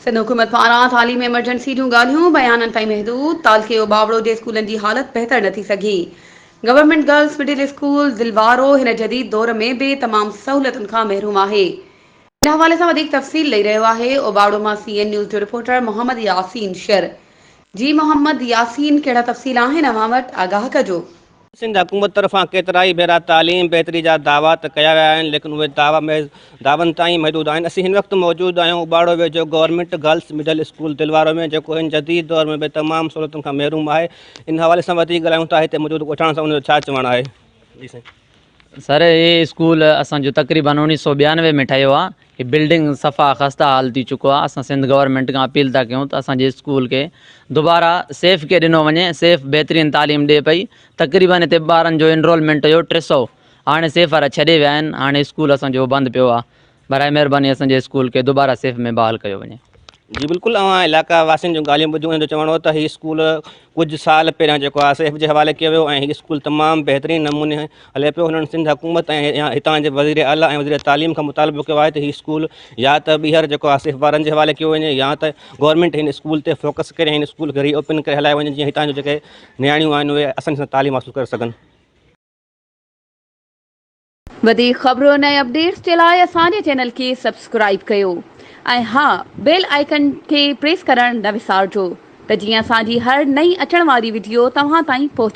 سنڌ حڪومت پاران تعليمي ايمرجنسي جون ڳالهيون بيانن تائين محدود، تعلقي اوٻاوڙو جي اسڪولن جي حالت بهتر نه ٿي سگهي. گورنمينٽ گرلس مڊل اسڪول دلوارو هن جديد دور ۾ به تمام سهولتن کان محروم آهي. ان حوالي سان وڌيڪ تفصيل ڏئي رهيو آهي اوٻاوڙو مان سي اين نيوز جو رپورٽر محمد ياسين شر. جي محمد ياسين ڪهڙا تفصيل آهن اوهان وٽ آگاهه ڪجو. سنڌ حڪومت طرفان ڪيترائي ڀيرا تعليم بهتري جا دعويٰ ته ڪيا ويا آهن ليڪن اهي دعويٰ محض دعون تائين محدود آهن. اسين هن وقت موجود آهيون اٻاڙو ويجهو گورنمينٽ گرلس مڊل اسڪول دلوارو ۾ جيڪو هن جديد دور ۾ به تمام سهولتن کان محروم آهي. ان حوالي سان وڌيڪ ڳالهايون ٿا هتي موجود ڳوٺاڻن سان انهن جو ڇا چوڻ آهي. جي سائين. سر هي اسڪول اسان جو تقريبن اوڻيهه سو 92 ۾ ٺهيو آهي هي بلڊنگ صفا خسته حال ٿي چڪو آ اسان سنڌ گورنمينٽ کان اپيل ٿا ڪيون ته اسان جي اسڪول کي دوباره سيف کي ڏنو وڃي سيف بهترين تعليم ڏي پئي تقريبن هتي ٻارن جو انرولمينٽ هيو 300 هاڻي سيف وارا ڇڏي ويا آهن هاڻي اسڪول اسان جو بند پيو آ برائي مهرباني اسان جي اسڪول کي دوباره سيف ۾ بحال ڪيو وڃي. جي بلڪل اوهان علائقا واسين جون ڳالهيون ٻڌيون انهن جو چوڻ هو ته هي اسڪول ڪجهه سال پهريان جيڪو آهي سيف جي حوالي ڪيو ويو ۽ هي اسڪول تمام بهترين نموني هلي پيو هنن سنڌ حڪومت ۽ هتان جي وزير اعليٰ ۽ وزير تعليم کان مطالبو ڪيو آهي ته هي اسڪول يا ته ٻيهر جيڪو آهي سيف وارن جي حوالي ڪيو وڃي يا ته گورنمينٽ هن اسڪول تي فوڪس ڪري هن اسڪول کي ري اوپن ڪري هلايو وڃي جيئن هتان جون جيڪي نياڻيون آهن اهي آساني سان تعليم حاصل ڪري سگهن. وڌيڪ خبرن ۽ اپڊيٽس جي لاء اسان جي چينل کي سبسڪرائيب ڪيو ۽ ها بيل آئيڪن کي پريس ڪرڻ نه وسارجو ته جيئن اسان جي هر نئين اچڻ واري وڊيو توهان تائين پهچي.